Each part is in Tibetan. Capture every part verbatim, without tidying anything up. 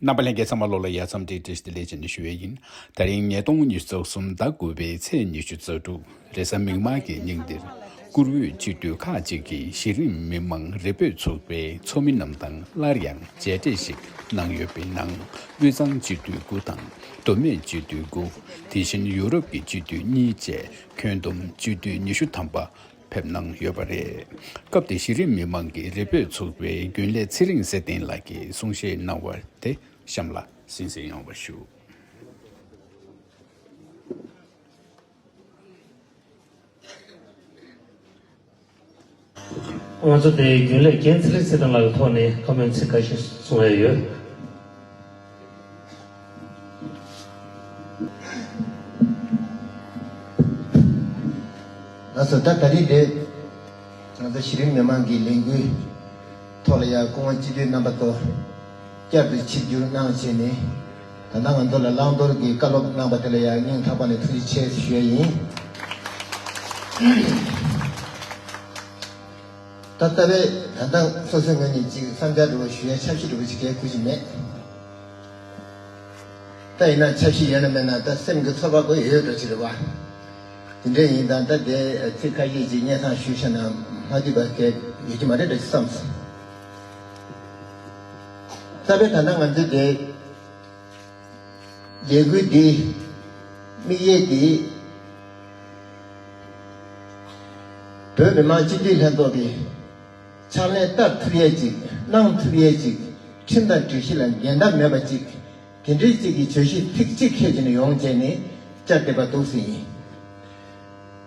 རྣམ་པ་ལྷན་རྒྱས་ཚང་མ་ལོ་ལ་ཡ་མཚམས་འདི་བཀྲ་ཤིས་བདེ་ལེགས་ཅེས་ནས་ཞུ་བའི་ཡིན། ད་རིང་ཉིས་སྟོང་ཉི་ཤུ་རྩ་གསུམ་ཟླ་དགུ་པའི་ཚེས་ཉི་ཤུ་རྩ་དྲུག་རེས་གཟའ་མིག་དམར་གྱི་ཉིན་འདིར། བཀུར་འོས་སྤྱི་འཐུས་ཁག་ཅིག་གིས་གཞི་རིམ་མི་མང་རེ་འབོད་ཚོགས་པའི་ཚོགས་མི་རྣམས་དང་སླར་ཡང་མཇལ་འཕྲད་ཞིག་གནང་ཡོད་པའི་ནང་། དབུས་གཙང་སྤྱི་འཐུས་དགུ་དང་མདོ་སྨད་སྤྱི་འཐུས་དགུ། དེ་བཞིན་ཡུ་རོབ་ཀྱི་སྤྱི་འཐུས་གཉིས་བཅས་ཁྱོན་བསྡོམས་སྤྱི་འཐུས་ཉི་ཤུ་ཐམ་པ་ཕེབས་གནང་ཡོད་པ་རེད། སྐབས་དེར་གཞི་རིམ་མི་མང་གི་རེ་འབོད་ཚོགས་པའི་རྒྱུན་ལས་ཚེ་རིང་ཚེ་བརྟན་ལགས་ཀྱིས་གསུང་བཤད་གནང་བ་དེ་གཤམ་ལ་གསན་གཟིགས་ཡོང་བ་ཞུ། ང་ཚོ་དེའི་རྒྱུན་ལས་རྒན་ཚེ་རིང་ཚེ་བརྟན་ལགས་ཀྱི་ཐོག་ནས་བཀའ་མོལ་ཚིག་ཁ་ཤས་གསུང་ཡ་ཡོད། ལགས་སོ། ད་ད་རེས་དེ་ང་ཚོ་གཞི་རིམ་མི་མང་གི་ལས་འགུལ་ཐོག་ལ་ཡང་སྐུ་ངོ་སྤྱི་འཐུས་རྣམ་པ་ཚོ་བསྐྱར་དུ་ཆིབས་བསྒྱུར་གནང་བྱས་ནས། ད་ལྟ་ང་ཚོ་ལ་བླང་དོར་གྱི་བཀའ་སློབ་གནང་པ་དེ་ལ་ཡང་སྙིང་ཐག་པ་ནས་ཐུགས་རྗེ་ཆེ་ཞུ་ཡ་ཡིན། ད་ལྟ་བས་ད་ལྟ་སོ་སོའི་ངོས་ནས་ཅིག་བསམ་འཆར་འདྲ་བོ་ཞུ་ཡ་འཆར་གཞི་འདྲ་བོ་ཅིག་གལ་དགོས་ཀྱི་མེད། ད་ཡིན་ན་འཆར་གཞི་ཡོད་ན་མེད་ན་ད་སེམས་ཀྱི་ཚོར་བ་ཁོ་ཡོད་འགྲོ་ཅིག་རེད་བ། དེ་འདྲ་ཡིན་ཙང་ད་དེ་ཚིག་ཁ་ཤས་ཅིག་སྙན་སེང་ཞུས་བྱས་ན་མ་འཐུས་པ་གལ་ཡོད་ཀྱི་མ་རེད་འདྲ་ཅིག་བསམ་སོང་། ད་དཔེ་ད་ལྟ་ང་ཚོའི་དེ་ལས་འགུལ་འདི་དམིགས་ཡུལ་འདི་བོད་མི་མང་སྤྱི་འཐུས་ལྷན་ཚོགས་ཀྱི་ཕྱག་ལེན་བསྟར་ཐུབ་ཡས་ཅིག་གནང་ཐུབ་ཡས་ཅིག་ཁྲིམས་དང་སྒྲིག་གཞི་ལ་འགལ་ཟླ་མེད་པ་ཅིག་དེ་འདྲའི་ཅིག་གི་བརྗོད་གཞི་ཚིག་གཅིག་ཁྱེར་བྱས་ནས་ཡོང་བྱས་ནས་བཅར་བསྡད་པ་འདུག་ཟེར་ཡིན།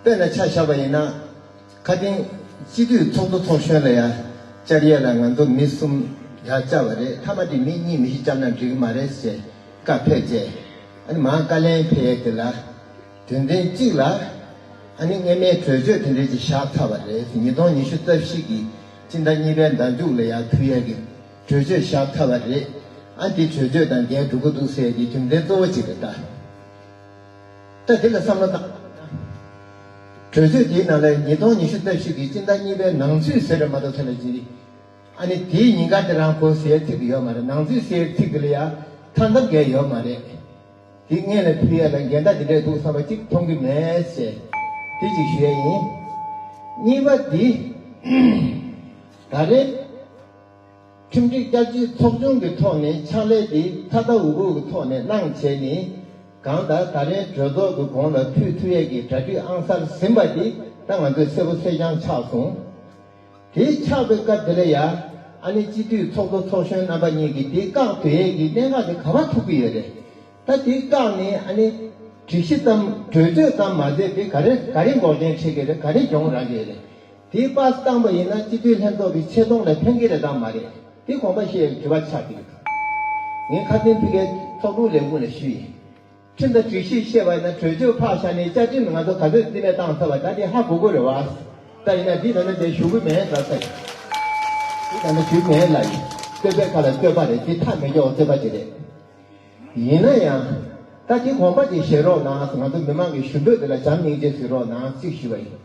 དཔེར་ན་ཆ་བཞག་པ་ཡིན་ན། ཁ་སྟེང་སྤྱི་འཐུས་ཚོགས་གཙོ་ཚོགས་གཞོན་ལ་ཡང་བཅར་ཡས་ལ་ང་ཚོ་མི་གསུམ་ཡར་བཅར་བ་རེད། མཐའ་མ་དེ་མི་གཉིས་མི་བཞི་བཅར་ན་འགྲིག་གི་མ་རེད་ཟེར་བཀའ་ཕེབས་རྗེས། ཨ་ནི་མར་བཀའ་ལན་ཕེབས་ཡས་དེ་ལ་དོན་ཚན་གཅིག་ལ་ཨ་ནི་སྔོན་མའི་གྲོས་ཆོད་དེ་འདྲས་ཅིག་བཞག་ཚར་བ་རེད། ཉིས་སྟོང་ཉི་ཤུ་རྩ་བཞི་གི་སྤྱི་ཟླ་གཉིས་པའི་ཟླ་མཇུག་ལ་ཡར་ཕུལ་ཡས་ཀྱི་གྲོས་ཆོད་བཞག་ཚར་བ་རེད། ཨ་འདི་གྲོས་ཆོད་དང་འགལ་འགྲོ་གི་འདུག་ཟེར་གྱི་རྒྱུ་མཚན་གཙོ་བོ་གཅིག་རེད་ད། ད་འདི་ལ་བསམ་བློ་བཏང་། གྲོས་ཆོད་དེའི་ནང་ལ་ཉིས་སྟོང་ཉི་ཤུ་རྩ་བཞི་གི་སྤྱི་ཟླ་གཉིས་པའི་ནང་ཚུད་ཟེར་རེད་མ་གཏོགས་ཐོན་ལ་ཅི། ཨ་ནི་དེའི་ཉིན་ཀ་དེ་རང་གོ་ཟེར་ཚིག་གི་ཡོད་མ་རེད། ནང་ཚུད་ཟེར་ཚིག་དེ་ལ་ཡང་མཐའ་མཚམས་འགལ་ཡོད་མ་རེད། དེ་སྔོན་ལ་ཕུལ་ཡ་ལ་འགལ་ཟླ་དེ་འདྲས་འདུག་བསམ་པ་གཅིག་མཐོང་གི་མེད་ཟེར། དེ་གཅིག་ཞུ་ཡ་ཡིན། གཉིས་པ་དེ། ད་རེས། ཁྲིམས་སྒྲིག་བསྐྱར་བཅོས་ཚོགས་ཆུང་གི་ཐོག་ནས་ཕྱག་ལས་དེ་ཐ་ད་འུ་གུ་གི་ཐོག་ནས་གནང་བྱས་ནས། གང་ལྟར་ད་རེས་གྲོས་ཚོགས་ཀྱི་གོང་ལ་ཕུལ་ཐུབ་ཡས་ཀྱི་གྲ་སྒྲིག་ཨང་གསར་ཟིན་པ་དེ་ད་ང་ཚོས་གསལ་པོ་གསལ་རྐྱང་ཆགས་སོང་། དེ་ཆགས་པའི་སྐབས་དེ་ལ་ཡ། ཨ་ནི་སྤྱི་འཐུས་ཚོགས་གཙོ་ཚོགས་གཞོན་རྣམ་པ་གཉིས་ཀྱིས་དེ་བཀག་སྡོད་ཡས་ཀྱི་གནད་འགག་དེ་ག་པར་ཐུག་གི་ཡོད་རེད། ད་དེ་བཀག་ནས་ཨ་ནི། སྒྲིག་གཞི་ཙམ་གྲོས་ཆོད་ཙམ་མ་ཟད་དེ་ག་རེ་ག་རེ་འགོག་རྐྱེན་འཕྲད་ཀྱི་རེད། ག་རེ་གྱོང་རག་གི་རེད། དེའི་པཱས་བཏང་པ་ཡིན་ན་སྤྱི་འཐུས་ལྷན་ཚོགས་ཀྱི་ཆེ་མཐོང་ལ་ཕན་གྱི་རེད་དམ་མ་རེད། དེ་དགོངས་པ་བཞེས་དྲི་བ་ཆགས་ཀྱི་ཡོད། ངས་ཁ་སྟོན་ཕ་གིའི་ཚོགས་དྲུང་ལས་ཁུངས་ལ་ཞུས་ཡིན། ཁྲིམས་དང་སྒྲིག་གཞི་བཤད་པ་ཡིན་ན་གྲོས་ཆོད་ཕར་བཞག་ནས་བཅའ་ཁྲིམས་ང་ཚོ་ག་ཚོད་རྩིས་མེད་བཏང་ཚར་བ་ད་དེ་ཧ་གོ་གི་རེད་བ། ད་ཡིན་ན་འདི་ད་ནི་དེ་ཞུ་གི་མེད་ལ་ཟེར། འདི་ད་ནི་ཞུ་མེད་ལ་ཡིན། རྩོད་པའི་ཁ་ལ་རྩོད་པ་རེད། འདི་ཐག་མི་འཇོག་རྩོད་པ་ཅིག་རེད། ཡིན་ན་ཡང་། ད་དེ་དགོངས་པ་དེ་བཞེས་རོགས་གནང་། ང་ཚོ་མི་མང་གི་ཞུ་འབོད་དེ་ལ་བྱམས་སྙིང་རྗེ་གཟིགས་རོགས་གནང་ཅིག་ཞུ་བ་ཡིན།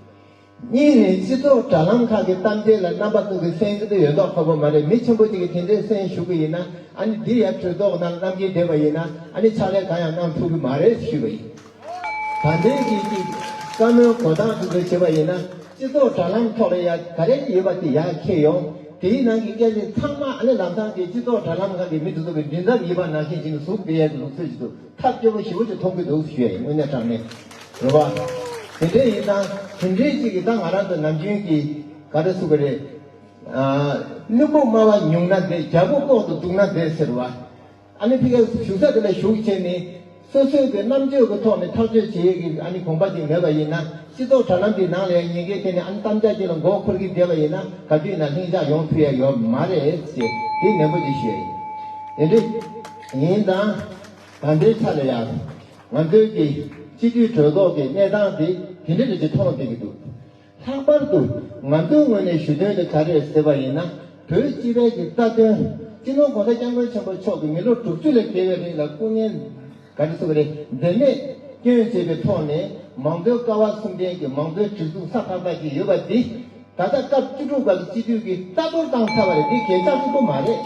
གཉིས་ནས་སྤྱི་ཚོགས་དྲ་ལམ་ཁག་གི་གཏམ་བཤད་ལ་རྣམ་པ་ཚོ་གིས་གསན་གྱི་འདུག་ཡོད་མདོག་ཁ་པོ་མ་རེད། མི་ཆེན་པོ་ཅིག་གིས་དེ་འདྲའི་གསན་ཞུ་གི་ཡིན་ན་ཨ་ནི་འདི་ཡར་གྲོས་ཚོགས་ནང་གནང་གིན་བསྡད་པ་ཡིན་ན་ཨ་ནི་ཕྱག་ལས་གང་ཡང་གནང་ཐུབ་ཀྱི་མ་རེད་ཞུས་པ་ཡིན། ད་ལྟའི་གི་ཅིག་བཀའ་མོལ་གོ་སྟངས་དེ་ཚོ་བྱེད་པ་ཡིན་ན། སྤྱི་ཚོགས་དྲ་ལམ་ཐོག་ལ་ཡ་ག་རེ་ཡོད་པ་དེ་ཡར་འཁྱེར་ཡོང་། དེའི་ནང་གི་སྐད་ཆ་ཚང་མ་ཨ་ནི་ལམ་སང་གི་སྤྱི་ཚོགས་དྲ་ལམ་ཁག་གི་མི་དེ་ཚོ་གི་མགྲིན་ཚབ་ཡིན་པ་ནང་བཞིན་བྱས་ནས་ཟུག་བསྡད་ཡ་གི་ལུགས་སྲོལ་ཞིག་འདུག་ཐབས་སྐྱོ་པོ་ཞེ་པོ་ཅིག་མཐོང་གི་འདུག་ཞུ་ཡ་ཡིན། དངོས་གནས་དྲང་གནས་རེད་བ། དེ་འདྲ་ཡིན་ཙང་དེ་འདྲའི་ཅིག་གི་ད་ང་རང་ཚོ་ནམ་རྒྱུན་གྱི་ག་རེ་ཟེར་དགོས་རེད། ཨ། སྣུམ་པོ་དམའ་བ་ཉུང་ན་བདེ། རྒྱལ་པོ་ལྐོག་ཏུ་འདུག་ན་བདེ་ཟེར་བ། ཨ་ནི་ཕ་གིའི་བཞུགས་ས་དེ་ལ་བཞུགས་བྱས་ནས་སོ་སོའི་གི་རྣམ་དཔྱོད་ཀྱི་ཐོག་ནས་ཐག་གཅོད་བྱེད་ཡས་ཀྱི་ཨ་ནི་དགོངས་པ་དེ་མེད་པ་ཡིན་ན། སྤྱི་ཚོགས་དྲ་ལམ་དེའི་ནང་ལ་ཡང་ཉེན་ཁའི་ཐད་ནས་ཨ་ནི་གཏམ་བརྒྱ་ཅིག་ལ་མགོ་འཁོར་གྱི་བསྡད་པ་ཡིན་ན་ག་དུས་ན་ལྷིང་འཇགས་ཡོང་ཐུབ་ཡ་ཡོད་མ་རེད་ཅེས་དེ་ནན་པོ་ཅིག་ཞུ་ཡ་ཡིན། དེ་འདྲ་ཡིན་ཙང་ད་ལྟའི་ཆ་ལ་ཡང་ང་ཚོའི་གི་སྤྱི་འཐུས་གྲོས་ཚོགས་ཀྱི་གནས་སྟངས་དེ་དེ་འདྲ་རེད་ཅེས་མཐོང་བསྡད་ཀྱི་འདུག་ལྷག་པར་དུ་ང་ཚོའི་ངོས་ནས་ཞུ་དོན་དེ་ག་རེ་རེད་ཟེར་བ་ཡིན་ན། བོད་སྤྱི་པའི་གི་རྩ་དོན་སྤྱི་ནོར་༸གོང་ས་༸སྐྱབས་མགོན་ཆེན་པོ་མཆོག་གིས་མི་ལོ་དྲུག་ཅུ་ལས་བརྒལ་བའི་རིང་ལ་སྐུ་ངལ་ག་རེ་ཟེར་བ་རེད། འཛད་མེད་བསྐྱོན་བྱས་པའི་ཐོག་ནས་མང་གཙོའི་ཀ་བ་གསུམ་ལྡན་གྱི་མང་གཙོའི་སྒྲིག་འཛུགས་ས་ཐག་ཐག་ཅིག་ཡོད་པ་འདི་ད་ལྟ་སྐབས་བཅུ་དྲུག་པ་གི་སྤྱི་འཐུས་ཀྱིས་རྩ་གཏོར་བཏང་ཚར་བ་རེད། འདི་གས་ཆག་གཅིག་པོ་མ་རེད།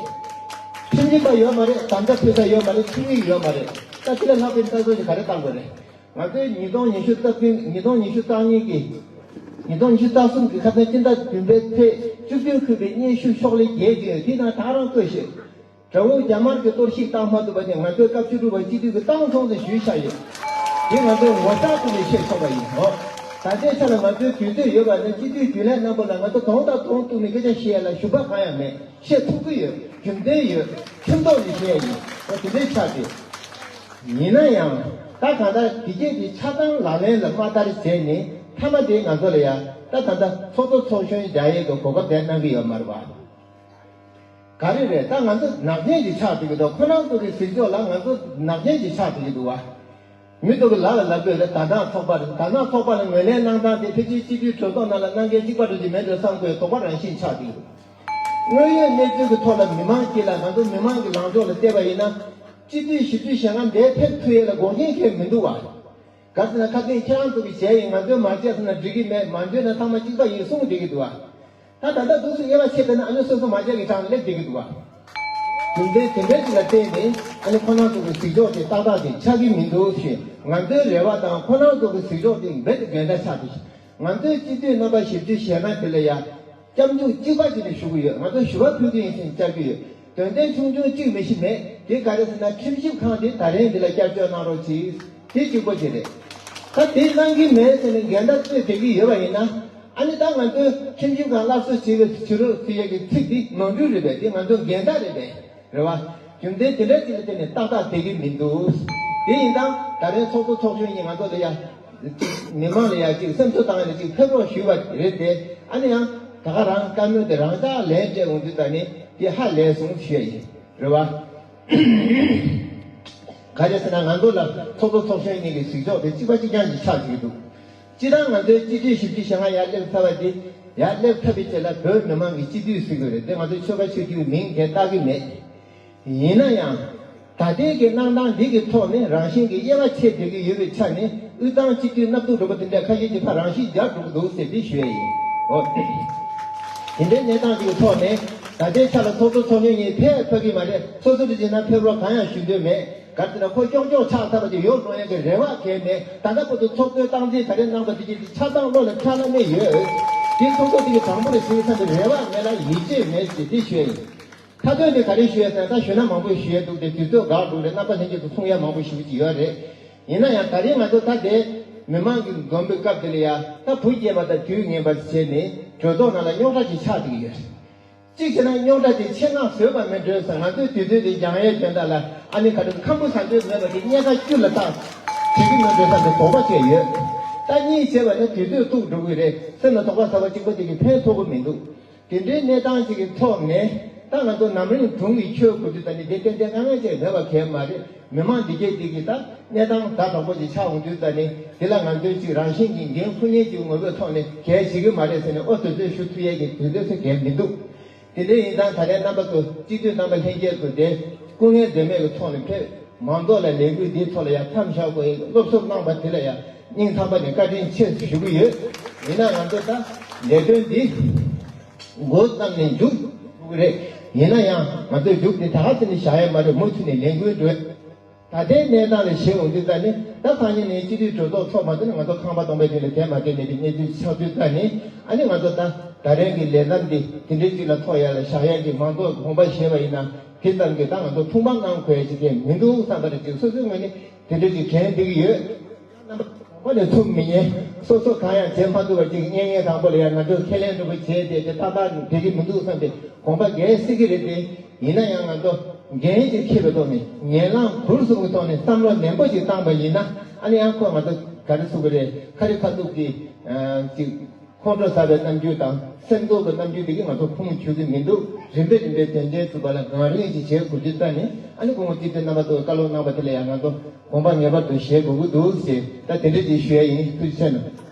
ཁྲིམས་ཞིབ་པ་ཡོད་མ་རེད། དམ་བཅའ་ཕུལ་ས་ཡོད་མ་རེད། ཁྲིམས་ཡིག་ཡོད་མ་རེད། ད་དེ་ལས་ལྷག་པའི་ལྟ་ཚུལ་ཞིག་ག་རེ་བཏང་དགོས་རེད། ང་ཚོའི་ཉིས་སྟོང་ཉི་ཤུ་རྩ་བདུན་ཉིས་སྟོང་ཉི་ཤུ་རྩ་གཉིས་ཀྱི་ཉིས་སྟོང་ཉི་ཤུ་རྩ་གསུམ་གྱི་ཁ་སང་སྤྱི་ཟླ་བདུན་པའི་ཚེས་བཅུ་བདུན་འཁོད་པའི་སྙན་ཞུ་ཤོག་ལྷེ་བརྒྱད་ཅིག་ཡོད། དེ་ནང་ད་རང་བཀོད་ཤིག་དགྲ་བོ་རྒྱ་དམར་གྱིས་གཏོར་བཤིག་བཏང་མ་ཐུབ་པ་དེ་ང་ཚོའི་སྐབས་བཅུ་དྲུག་པ་སྤྱི་འཐུས་ཀྱི་གཏམ་བཟང་དུ་ཞུས་བཞག་ཡོད། དེ་ང་ཚོས་ངོ་རྟགས་བཙུགས་ནས་བཤད་ཆོག་པ་ཡིན་ནོ། ད་ལྟའི་ཆ་ལ་ང་ཚོའི་དུས་ཚོད་ཡོད་པ་ནི་སྤྱི་འཐུས་རྒྱུན་ལས་རྣམ་པ་ལ་ང་ཚོ་གདོང་དང་གདོང་གཏུག་ནས་སྐད་ཆ་བཤད་ཡ་ལ་ཞུམ་པ་གང་ཡང་མེད། བཤད་ཐུབ་ཀྱི་ཡོད། རྒྱུ་མཚན་ཡོད། ཁྲིམས་ཐོག་ནས་བཤད་ཡ་ཡིན། ད་དེ་འདྲའི་ཆགས་ཏེ། ཡིན་ན་ཡང་ད་གང་ལྟར་དེ་སྐད་དེ་ཆ་ཚང་ལག་ལེན་ལ་མ་བསྟར་བྱས་ནས་མཐའ་མ་དེ་ང་ཚོ་ལ་ཡ་ད་ད་ལྟ་ཚོགས་གཙོ་ཚོགས་གཞོན་རྒྱག་ཡས་ཀྱི་གོ་སྐབས་དེ་གནང་གི་ཡོད་མ་རེད་བ། ག་རེ་རེད། ད་ང་ཚོ་ནག་ཉེས་ཀྱི་ཆགས་བསྡད་ཀྱི་འདུག་ཁོ་རང་ཚོ་གི་ཟིན་ཕྱོགས་ལ་ང་ཚོ་ནག་ཉེས་ཀྱི་ཆགས་བསྡད་ཀྱི་འདུག་བ། མི་ཚོ་གི་ལག་ལ་ལབ་དགོས་རེད། དར་ནག་ཚོགས་པ་རེད། དར་ནག་ཚོགས་པ་ལ་ངོས་ལེན་གནང་སྟངས་དེ་ཕལ་ཆེར་སྤྱི་འཐུས་གྲོས་ཚོགས་ནང་ལ་གནང་མཁན་གཅིག་པ་འདྲ་ཅིག་མེད་འགྲོ་བསམ་དགོས། དོགས་པ་རང་བཞིན་ཆགས་བསྡད་ཀྱི་འདུག་དངོས་ཡོད་གནས་ཚུལ་གྱི་ཐོག་ལ་མི་མང་དཀྱིལ་ལ་ང་ཚོ་མི་མང་གི་ལངས་ཕྱོགས་ལ་བལྟས་པ་ཡིན་ན། སྤྱི་འཐུས་བཞི་བཅུ་ཞེ་ལྔ་འདིར་ཕེབས་ཐུབ་ཡས་ལ་འགོག་རྐྱེན་གང་ཡང་མི་འདུག་བ། ག་ཟེར་ན་ཁ་སང་ཁྱེད་རང་ཚོ་གིས་བྱས་ཡིན། ང་ཚོས་མ་བྱས་ཟེར་ན་འགྲིག་གི་མེད། མ་འདོད་ན་ཚང་མ་གཅིག་པ་ཡིན་གསུངས་བསྡད་ཀྱི་འདུག་བ། ད་ད་ལྟ་འདུག་སེ་དབྱེ་བ་ཕྱེ་བསྡད་ན་ཨ་ནི་སོ་སོ་མ་བྱས་ཀྱི་གྲངས་སླེབས་བསྡད་ཀྱི་འདུག་བ། རྒྱུ་མཚན་དེ་འདྲ་ཅིག་ལ་བརྟེན་ནས་ཨ་ནི་ཁོ་རང་ཚོ་གི་གཟིགས་ཕྱོགས་དེ་ཏག་ཏག་དེ་ཆགས་ཀྱི་མི་འདུག་ཞེས་ང་ཚོའི་རེ་བ་དང་ཁོ་རང་ཚོ་གི་གཟིགས་ཕྱོགས་དེ་རྦད་དེ་འགལ་ཟླ་ཆགས་འདུག་ང་ཚོའི་སྤྱི་འཐུས་རྣམ་པ་བཞི་བཅུ་ཞེ་ལྔ་དེ་ལ་ཡ། སྐྱབས་འཇུག་གཅིག་པ་ཅིག་ནས་ཞུ་གི་ཡོད། ང་ཚོ་ཞུ་བ་ཕུལ་གྱི་ཡིན་ཟེར་བཅར་གྱི་ཡོད། དོན་ཚན་ཆུང་ཆུང་གཅིག་མི་ཤེས་མེད། དེ་ག་རེ་ཟེར་ན་ཁྲིམས་ཞིབ་ཁང་དེ་ད་རེས་འདི་ལ་བསྐྱར་བཅོས་གནང་རོགས་གྱིས། དེ་གཅིག་པོ་དེ་རེད། ད་དེ་གནང་གི་མེད་ཟེར་ནས་འགལ་ཟླ་རྩོད་བསྡད་ཀྱི་ཡོད་པ་ཡིན་ན། ཨ་ནི་ད་ང་ཚོས་ཁྲིམས་ཞིབ་ཁང་སླར་གསོ་བྱེད་པའི་ཕྱི་རོལ་ཟེར་ཡས་ཀྱི་ཚིག་འདི་ནོར་འཁྲུལ་རེད་པས། དེ་ང་ཚོ་འགལ་ཟླ་རེད་པས། རེད་བ། རྒྱུ་མཚན་དེ་འདྲ་ཅིག་ལ་བརྟེན་ནས་ཏག་ཏག་བསྡད་ཀྱི་མི་འདུག་དེ་ཡིན་ཙང་ད་རེས་ཚོགས་གཙོ་ཚོགས་གཞོན་གཉིས་ང་ཚོ་ལ་ཡ། མི་མང་ལ་ཡ་ཅིག་སེམས་གསོ་བཏང་ཡ་ལ་ཅིག་ཕེབས་རོགས་ཞུས་པ་རེད་དེ། ཨ་ནི་ཡང་ད་ག་རང་བཀའ་མོལ་དེ་རང་འཇགས་ལན་སྤྲད་འོང་དུས་ད་ནི་དེ་ཧ་ལས་སོང་ཞུ་ཡ་ཡིན། རེད་བ། ག་རེ་ཟེར་ན་ང་ཚོ་ལ་ཚོགས་གཙོ་ཚོགས་གཞོན་གཉིས་ཀྱི་གཟིགས་ཕྱོགས་དེ་གཅིག་པ་གཅིག་རྐྱང་ཞིག་ཆགས་ཀྱི་འདུག་སྤྱིར་བཏང་ང་ཚོའི་སྤྱི་འཐུས་བཞི་བཅུ་ཞེ་ལྔ་ཡར་སླེབས་ཚར་བ་དེ་ཡར་སླེབས་ཐུབ་པའི་ཆེད་ལ་བོད་མི་མང་གི་སྤྱི་འཐུས་ཟེར་དགོས་རེད་དེ། ང་ཚོ་ཆོལ་ཁ་ཆོས་བརྒྱུད་མིང་དེ་བཏགས་ཀྱི་མེད། ཡིན་ན་ཡང་། ད་ལྟའི་གི་གནང་སྟངས་འདི་གི་ཐོག་ནས་རང་བཞིན་གྱི་དབྱེ་བ་ཕྱེ་བསྡད་ཀྱི་ཡོད་པའི་ཆ་ནས་དབུས་གཙང་སྤྱི་འཐུས་སྣ་ཐུག་འགྲོ་པ་དེ་འདྲ་ཁ་ཤས་ཀྱིས་ཕར་རང་ཤུགས་རྒྱག་འགྲོ་གི་འདུག་ཟེར་འདི་ཞུ་ཡ་ཡིན། འོ། དེ་འདྲའི་གནས་སྟངས་འདི་གི་ཐོག་ནས་ད་ལྟའི་ཆ་ལ་ཚོགས་གཙོ་ཚོགས་གཞོན་གཉིས་ཕེབས་ཐུབ་ཀྱི་མ་རེད། སོ་སོ་རེ་བྱས་ན་ཕེབས་རོགས་གང་ཡང་ཞུ་འདོད་མེད། ག་རེ་ཟེར་ན་ཁོ་ཀྱོག་ཀྱོག་ཆགས་ཚར་བ་དེ་ཡོད་འགྲོ་ཡ་གི་རེ་བ་གང་ཡང་མེད། ད་ལྟ་བར་དུ་ཚོགས་གཙོའི་སྟངས་འཛིན་ག་རེ་གནང་པ་དེ་གྱིས་ཆ་ཚང་བློ་ལ་འཁྱེར་ལ་མེད་ཡོད། དེ་ཚོགས་གཙོ་དེ་གི་དྲང་པོ་ལ་ཞུ་བའི་ཚབ་ཏུ་རེ་བ་མེད་ལ་ཡིད་ཆེས་མེད་ཅེས་དེ་ཞུ་ཡ་ཡིན། མཐའ་དོན་དེ་ག་རེ་ཞུ་ཡ་ཟེར་ན། ད་ཞུ་ན་མང་པོ་ཞུ་ཡ་འདུག་སྟེ་དུས་ཚོད་འགག་འགྲོ་རེད། རྣམ་པ་ལྷན་རྒྱས་ཚོ་གསུང་ཡ་མང་པོ་ཞེ་པོ་ཅིག་ཡོད་རེད། ཡིན་ན་ཡང་ད་རེས་ང་ཚོ་ད་ལྟའི་མི་མང་གི་འཛོམས་པའི་སྐབས་དེ་ལ་ཡ་ད་བུ་སྐྱེས་པ་དང་དུས་ངན་པ་བྱས་ནས་གྲོས་ཚོགས་ནང་ལ་རྙོག་དྲ་ཅིག་ཆགས་བསྡད་ཀྱི་ཡོད་རེད། གཅིག་བྱས་ན་རྙོག་དྲ་དེ་ཆེད་མངགས་བཟོས་པ་མིན་འགྲོ་ཟེར། ང་ཚོའི་དུས་ཚོད་དེ་འགྱངས་ཡས་དོན་དག་ལ་ཨ་ནི་ག་རེ་ཁམ་བུ་ཟ་འདོད་མེད་པ་དེ་རྙེད་དཀའ་སྐྱུར་ལ་བཏགས་བྱེད་ཀྱི་མིན་འགྲོ་བསམ་པའི་དོགས་པ་བྱས་ཡོད། ད་གཉིས་བྱས་པ་ནི་དུས་ཚོད་ཐུག་འགྲོ་གི་རེད། སེམས་ལ་དོགས་པ་ཟ་བ་གཅིག་པོ་དེ་གིས་ཕན་ཐོགས་ཀྱི་མི་འདུག་དེ་འདྲའི་གནས་སྟངས་ཅིག་གི་ཐོག་ནས་ད་ང་ཚོ་ནམ་རིང་སྒྲུང་གི་ཆོས་དགོས་དུས་ད་ནི་དེ་ཏན་ཏན་ང་ང་བཅས་མེད་པ་གལ་མ་རེད། མི་མང་འདི་གས་འདི་གི་ད་གནས་སྟངས་ད་དྲང་པོ་ཅིག་ཆགས་འོང་དུས་ད་ནི་དེ་ལ་ང་ཚོས་ཅིག་རང་བཞིན་གྱི་འགན་འཁུར་མཁན་གྱི་ངོ་བོའི་ཐོག་ནས་གལ་བྱེད་ཀྱི་མ་རེད་ཟེར་ནས་ཨོ་ཙི་ཙི་ཞུ་ཐུབ་ཡས་ཀྱི་དུས་ཚོད་ཚོད་གལ་མི་འདུག་དེ་འདྲ་ཡིན་ཙང་ད་ལན་རྣམ་པ་ཚོ་སྤྱི་འཐུས་རྣམ་པ་ལྷན་རྒྱས་ཚོ་དེ་སྐུ་ངལ་འཛེམས་མེད་ཀྱི་ཐོག་ནས་ཕེབས། མང་ཚོགས་ལ་ལས་འགུལ་འདིའི་ཐོག་ལ་ཡང་མཚམས་བཞག་དགོས་ཡས་སློབ་གསོ་གནང་པ་དེ་ལ་ཡང་སྙིང་ཐག་པ་ནས་བཀའ་དྲིན་ཆེ་ཞུ་གི་ཡོད། ཡིན་ན་ང་ཚོ་ད་ལས་དོན་འདི་འགོ་བརྩམས་ནས་མཇུག་སྒྲུབ་ཀྱི་རེད། ཡིན་ན་ཡང་ང་ཚོས་མཇུག་དེ་ད་ག་ཙམ་ནས་བཞག་ཡས་མ་རེད། མུ་མཐུད་ནས་ལས་འགུལ་འགྲོ། ད་ལྟའི་གནས་སྟངས་ལ་གཞིགས་འོང་དུས་ད་ནི་ད་སང་ཉིན་ནས་སྤྱི་འཐུས་གྲོས་ཚོགས་ཚོགས་མ་ཐུབ་ན་ང་ཚོ་ཁང་པ་སྟོང་པའི་སྟེང་ལ་བསྡད་མ་བསྡད་མེད་པའི་གནས་ཚུལ་ཆགས་དུས་ད་ནི་ཨ་ནི་ང་ཚོ་ད་ད་རེས་ཀྱི་ལས་རིམ་འདི་དེ་འདྲའི་ཅིག་ལ་ཐོགས་ཡ་ལ་བཞག་ཡ་གི་མང་ཚོགས་དགོངས་པ་བཞེས་པ་ཡིན་ན་དེ་ཙམ་གྱིས་ད་ང་ཚོ་ཐུགས་ཕམ་གནང་དགོས་ཡ་ཅིག་གང་མི་འདུག་བསམ་པ་རེད། ཅིག་སོ་སོའི་ངོས་ནས་དེ་འདྲའི་ཅིག་དྲན་བསྡད་ཀྱི་ཡོད། རྣམ་པ་ཚོ་དང་པོ་ནས་ཚུགས་མི་ཉན། སོ་སོ་གང་ཡང་བྱེད་མ་ཐུབ་པ་ཅིག་གཉེན་ཉེ་དང་པོ་ལ་ཡང་ང་ཚོས་ཁས་ལེན་འདྲ་པོ་བྱས་ཏེ་དེ་ཏག་ཏག་བསྡད་ཀྱི་མི་འདུག་བསམ་པའི་དགོངས་པ་འགལ་སྲིད་ཀྱི་རེད་དེ། ཡིན་ན་ཡང་ང་ཚོ་འགན་ཅིག་འཁྱེར་བའི་ཐོག་ནས་ངན་ལང་གུར་གསུམ་གྱི་ཐོག་ནས་བསམ་བློ་ནན་པོ་ཅིག་བཏང་པ་ཡིན་ན་ཨ་ནི་ཡང་ཁོ་ང་ཚོ་ག་རེ་ཟེར་དགོས་རེད། ཁ་རི་ཁ་ཐུག་གི་ཅིག་ཁོང་ཁྲོ་ཟ་བའི་རྣམ་འགྱུར་དང་སེམས་ཚོར་གྱི་རྣམ་འགྱུར་དེ་གིས་ང་ཚོ་ཁུངས་འཁྱོལ་གྱི་མི་འདུག་རིམ་པས་རིམ་པས་དོན་ཆེན་ཐུབ་པ་ལ་གང་རུང་ཅིག་བྱེད་དགོས་དུས་ཙ་ནས་ཨ་ནི་སྐུ་ངོ་སྤྱི་འཐུས་རྣམ་པ་ཚོས་བཀའ་སློབ་གནང་པ་དེ་ལ་ཡང་ང་ཚོ་དགོངས་པ་ངེས་པར་དུ་བཞེས་དགོས་ཀྱི་འདུག་ཅེས་ད་དེ་འདྲ་ཅིག་ཞུ་ཡ་ཡིན། ཐུགས་རྗེ་ཆེ་གནང་།